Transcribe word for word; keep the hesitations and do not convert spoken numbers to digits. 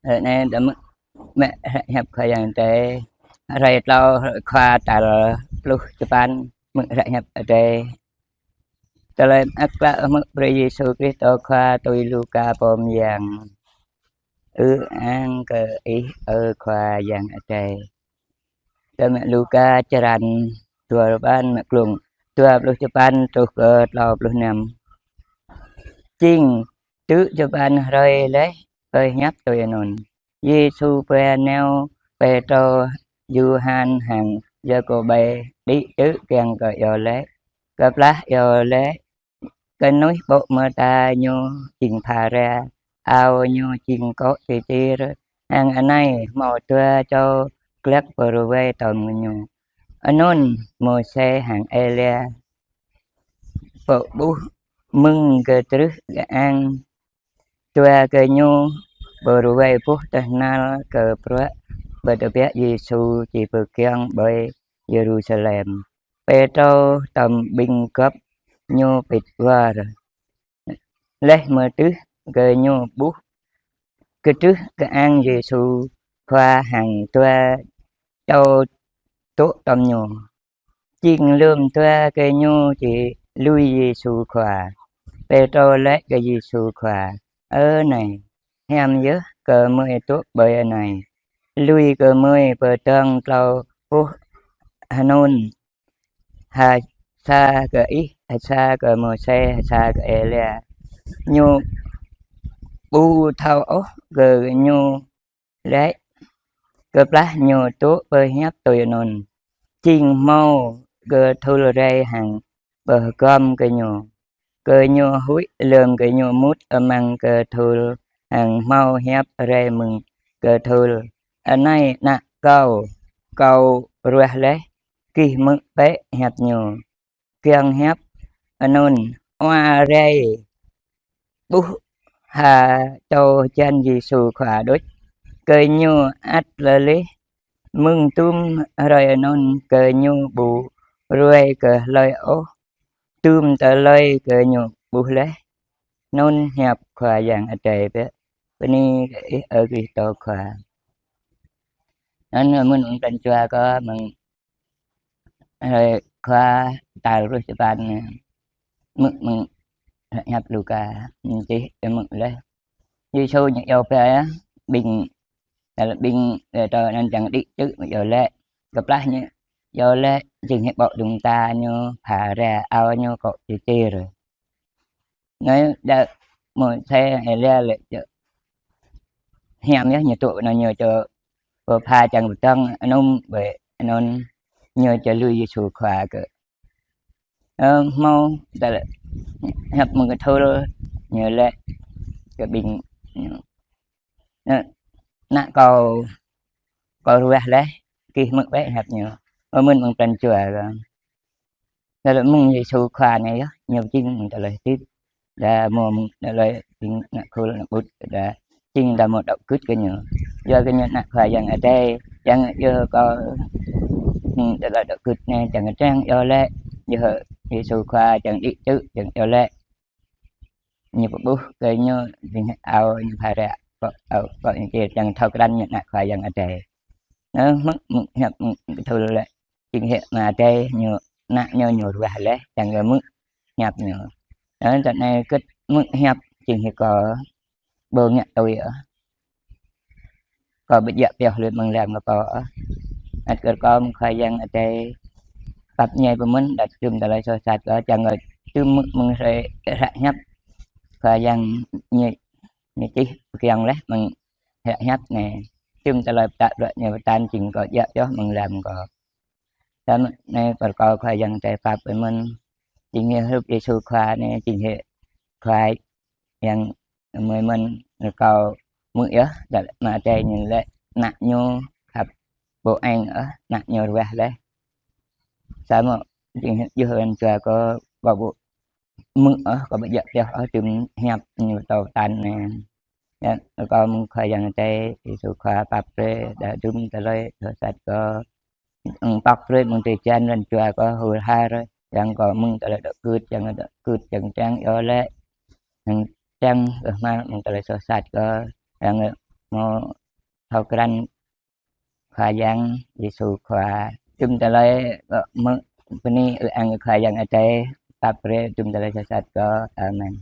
Hrơi anai ta hmư̆ mă hră hiăp Khua Yang Adai. Hrơi tlâo, hrơi Khua tal pluh čơpăn, hmư̆ hră hiăp Adai. Tơlơi mơak klă hmư̆ brơi Yêsu Krist Khua tui Luka pô mơyang. Ư-ang kơ Ih, ơ Khua Yang Adai. Tơlơi mơak Luka črăn dua păn, mă klŭng dua pluh čơpăn truh kơ tlâo pluh năm. Jing tŭ čơpăn hrơi laih pơhiăp tui anŭn, Yêsu ba nao Pêtrô, Yôhan hăng Yakôbê đĭ čư̆ kiăng kơ iâu laĭ. Kơplah iâu laĭ, kơnuih ƀô̆ mơta Ñu jing phara, ao Ñu jing kô̆ čičir, hăng anai hmâo dua čô glăk pơruai tom Ñu. Anŭn Môsê hăng Êlia pơƀuh mơ̆ng kơtrưh kơang. Dua gơñu pơruai boh tơhnal kơ bruă pơtơbiă Yêsu či pơgiŏng ƀơi Yêrusalem. Pêtrô tom ƀing gŏp ñu pĭt wơr. Laih mơdưh gơñu ƀuh kơtrưh kơang Yêsu Khua hăng dua čô dŏ tom Ñu. Jing lơ̆m dua gơñu či lui Yêsu Khua. Pêtrô laĭ kơ Yêsu Khua: Ơ Nai, hiam yơh gơmơi dŏ ƀơi anai. Lui gơmơi pơdơ̆ng tlâo boh anŭn, ha sa kơ Ih, ha sa kơ Môsê, ha sa kơ Êlia. Ñu ƀu thâo ôh gơñu laĭ. Kơplah Ñu dŏ pơhiăp tui anŭn, jing hmâo kơthul rai hăng pơhơgŏm gơñu. Gơñu huĭ lơ̆m gơñu mŭt amăng kơthul hăng hmâo hiăp rai mơ̆ng kơthul: Anai Ană Kâo, Kâo ruah laih, gih hmư̆ bĕ hiăp Ñu. Giŏng hiăp anŭn, wa rai ƀuh ha čô hơjăn Yêsu Khua đôč. Gơñu ăt lơlih. Mơ̆ng tum hrơi anŭn gơñu ƀu ruai kơ hlơi ôh tum tơlơi gơñu ƀuh laih. Anŭn hiăp Khua Yang Adai bĕ. Bơni kơ Ih, ơ Krist Khua. Anŭn mơ̆n ung tăn jua kơ mơ̆ng hrơi Khua tal pluh čơpăn anai. Hmư̆ mơ̆ng hiăp Luka, čih hmư̆ laih. Yêsu Ñu iâu ba ƀing, tal ƀing, ơ, tơ anŭn čang đĭ čư̆ mă iâu laĭ. Kơplah Ñu iâu laĭ, jing hĭ ƀô̆ dŭng ta Ñu phara, ao Ñu kô̆ čičir. Anai đa Môsê Êlia laĭ čơ hiam yơh ñu dŏ anŭn, ñu čơ pơpha čang pơdơ̆ng anŭn ƀơi anŭn, ñu čơ lui Yêsu Khua kơ. Ơ, hmâo tơlơi hiăp mơ̆ng kơthul ñu laĭ kơ ƀing ñu: Ană Kâo, Kâo ruah laih, gih hmư̆ bĕ hiăp Ñu. Mơ̆n mơ̆ng tăn jua kơ. Tơlơi mơ̆ng Yêsu Khua anai yơh, Ñu jing mơ̆ng tơlơi hơdip. Đa mơ̆ng tơlơi jing ană khul ană ƀut, đa jing đa mơ̆ dŏ gưt kơ Ñu. Yua kơ Ñu Ană Khua Yang Adai, Yang yơh kơ, hm, tơlơi dŏ gưt anai čang čang iâu laĭ, yơh Yêsu Khua čang đĭ čư̆ čang iâu laĭ. Ñu pơƀuh kơ ñu jing hĭ ao Ñu phara, kô̆, ao, kô̆ Ñu čičir, čang thâo krăn Ñu Ană Khua Yang Adai. Anŭn hmư̆, hmư̆ hiăp mơ̆ng kơthul laĭ, jing hĭ Ama Adai Ñu, Ană Ñu, Ñu ruah laih, čang kơ hmư̆ hiăp Ñu. Anŭn tơ anai gĭt hmư̆ hiăp jing hĭ kâo ƀu ngă tui ôh. Kâo ƀu djă pioh lui mơ̆ng lăm kơ pô ôh. Ăt kơ rơkâo mơ̆ng Khua Yang Adai pap ñai pơmĭn đa tum tơlơi soh sat kâo, čang kơ tum hmư̆ mơ̆ng hrơi hră hiăp Khua Yang Ñu, Ñu čih pơkiăng laih mơ̆ng hră hiăp anai. Tum tơlơi pơtă bruă Ñu pơtă jing kâo djă pioh mơ̆ng lăm kâo. Tơlơi anai kơ rơkâo Khua Yang Adai pap pơmĭn. Jing hĭ hrup Yêsu Khua anai, jing hĭ Khua Yang mơ̆ mơ̆n rơkâo hmư̆ yơh, tơlơi Ama Adai Ñu laĭ Ană Ñu khăp ƀu eng ôh, Ană Ñu ruah laih. Samơ̆ jing hĭ yơh ran jua kâo, kâo ƀu hmư̆ ôh, kâo ƀu djă pioh ôh tum hiăp Ñu pơtô pơtă anai. Yua kơ rơkâo mơ̆ng Khua Yang Adai, Yêsu Khua pap brơi đa tum tơlơi soh sat kâo. Ơ, pap brơi mơ̆ng tơlơi hơjăn ran jua kâo hur har, čang kâo mơ̆ng tơlơi dŏ gưt, čang dŏ gưt, čang čang iâu laĭ. Čang, čang kơ hmar mơ̆ng tơlơi soh sat kâo, čang Ngŏ thâo krăn Khua Yang Yêsu Khua. Dŭm tơlơi, ơ, mơ̆ bơni ư-ang Khua Yang Adai, pap brơi dŭm tơlơi sat sat kơ. Amen.